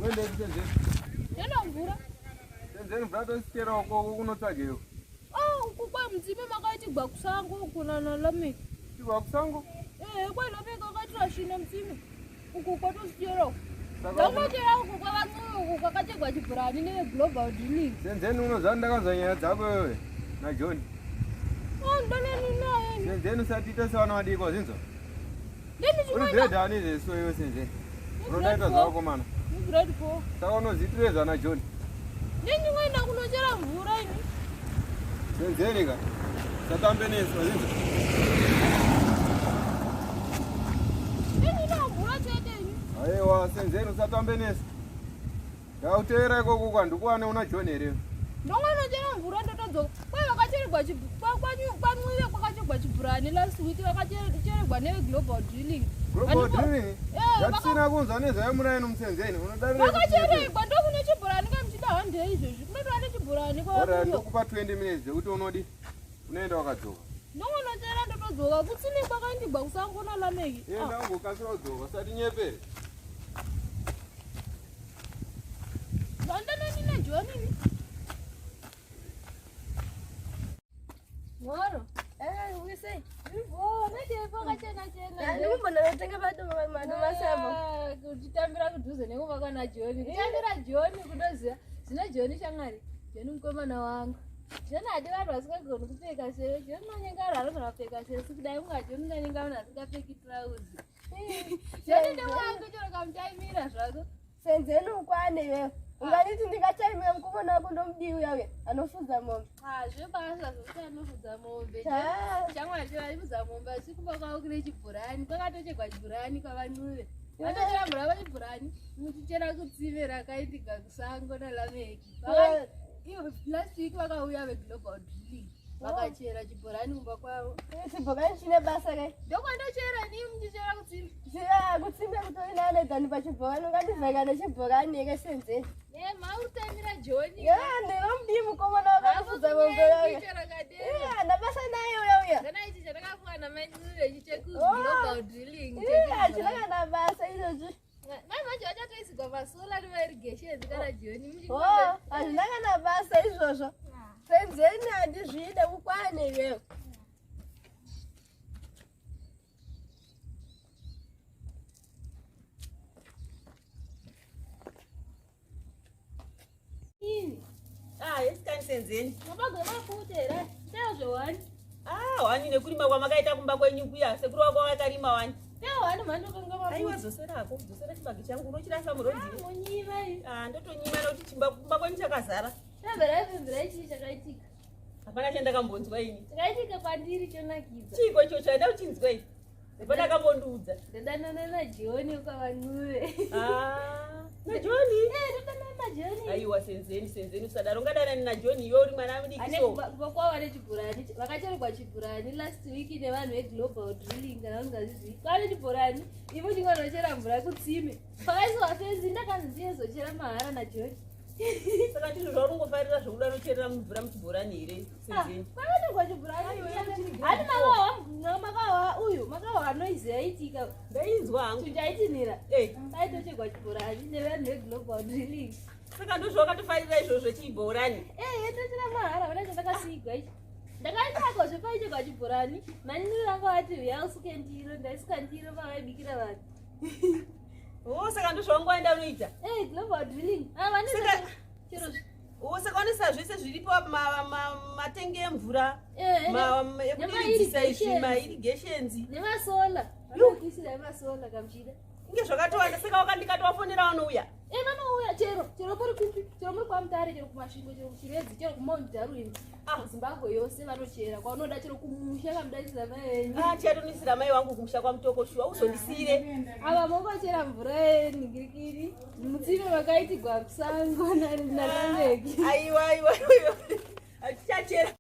Unoendepi Senzeni? Tenda mvura. Senzeni mvura tosichera uko kunotsvageyo. Ah, uku kwamutsime makaitigwa kusango uku naLameki. Tigwa kusango? Eh, kwaLameki akaitira shine mutsime. Uku kwatosichera uku. Ndakunochera uku kwavan'uyu uku kwakachegwa chibhurani neglobal drilling. Senzeni unoziva ndakanzwa nyaya dzako wewe naJohn. Oh, ndoneni naye. Senzeni usatiita sevana vadiki wazinzwa? Uri grade ani zveso iwe Senzeni? Unodaita zvavakomana. Grade 4. Saka unoziitirei zvana John? Nini ngoenda kunochera mvura ini. Senzeni ka. Satambe nesu wazinzwa? Nini na mvura chete ini. Aiwa Senzeni usatambe nesu. Ndakuteera ikoko kwandikuwane una John here? Ndongonochera mvura ndotodzoka. Kwai vakachererwa kwamwive kwakacherwa chibhurani last week vakachererwa neveglobal drilling. Global drilling? Yatisina kunzwa nezvayo muraini musenzeni unodarira. Vakachererwa ndokune chibhurani kamuchida handei izvezvi kunotova nechibhurani kwa. Ndokupa 20 minutes dzekuti unodi unoenda wakadzoka. Ndongonochera ndotodzoka kutsime kwakaindigwa kusango naLameki. Enda ungokasira kudzoka usati nyepere. Moro. Eh, wese. Oh, nete pakachena chena. Ndikumbona ndatenga madomasi apo. Ah, Kuchitambira kudhuze nekumba kwana John. Kutambira John kunoziva. Zvino John shamwari. John mukomana wangu. John hadi vanhu vasingagoni kupfeka sewe. John unonyenga vanhu vanogona kupfeka sesu kudai unga John unganyenga vanhu vasingapfeki trouse. John ndewangu chero kamutaimira zvako. Senzeni ukwane iwewe. Unganiti ndingachaimira mukomana wako ndomudii uya uya anofudza mombe. Ah, zvebasa zvokuti anofudza mombe. Ah. Shamwari vaifudza mombe asi kumba kwavo kune chibhorani. Kwakatochekwa chibhorani kwaVaNcube. Vatochera mvura pachibhorani muchichera kutsime rakaitika kusango naLameki. Ivo last week vakauya veglobal drilling vakachera chibhorani kumba kwavo. Chibhorani chine basa kai. Ndokwandochera ini muchichera kutsime. Chira kutsime kutori nane than pachibhorani ungandivheka nechibhorani here Senzeni. Eh, mautaimira John. Ya ndinomudii mukomana wako anofudza mombe uya uya. Chero Hana basa naye uya uya. Kana ichi chatakapuwa namai ichi cheku Oh. global drilling. Hachina kana basa ichochi. Mai manje vachatoisigwa masola nemairrigation kana John. Oh, hazvina kana basa izvozvo. Senzeni handizvide ukwane iwewe. Ini. Ah, yes kani Senzeni. Mabago emafuta here? Ndezve wani. Ah, wani nekurima kwamakaita kumba kwenyu kuya. Sekuru wako wakarima wani. Ndewani mhando kanga mafuta. Aiwa dzoserako, dzosera chibage changu unochirasa murodhi. Ah, munyima iyi. Ah, ndotonyima nekuti chimba kumba kwenyu chakazara. Tabera pembera chii chakaitika? Hapana chandakambonzwa ini. Chakaitika kwandiri chonakidza. Chiiko icho chaenda uchinzwa ini? Hapana akambondiudza. Ndadanana naJohn kwaVaNcube. Ah, naJohn? Eh, ndadanana naJohn. Aiwa Senzeni, Senzeni usadaro. Ungadanani naJohn iwe uri mwana mudiki Ane so. kuba kwavo nechibhorani vakachererwa chibhorani last week nevanhu veglobal drilling kana ungazvizivi kwane chibhorani ivo chingonochera mvura kutsime pakaiswa fenzi ndakanzi ndiyezochera mahara naJohn. Saka ndizvo zvauri kungofarira zvekuda unocherera mvura muchibhorani here Senzeni? Kwakacherwa chibhorani hani makawa makawa uyu makawa noise yaitika Ndainzwa hangu. chinjaitinira Eh, paitocherwa chibhorani nevanhu veglobal drilling. saka ndizvo wakatofarira izvozvo chibhorani. Eh, yetochera mahara vana chandakasigwa ichi. Ndakaitako zvepaichekwa chibhorani manini rangu ati uya usuke ndiro ndaisuka ndiro pavaibikira vanhu. Oh, saka ndizvo wangu waenda unoita. Eh, global drilling. Ah, vane Saka- chero Oh, saka unoisa zvese zviripo matenge emvura eh ekudiridzisa izvi mairrigations nemasola. Vanokuisira emasola kamuchida. inge zvakatowanda saka wakandikatowafonera vanouya Eh, vanouya chero chero kuri kupi chero muri kwaMutare chero kuMasvingo chero kuChiredzi chero kuMount Darwin. Ah. Zimbabwe yose vanochera kwaunoda chero kumusha kamudaisira mai venyu. Ah, chatonisira mai wangu kumusha kwaMutoko shuwa uzondisiyire Ava mongochera mvura yenhingirikiri mutsime makaitigwa kusango naLameki. aiwa aiwa aiwa tichachera.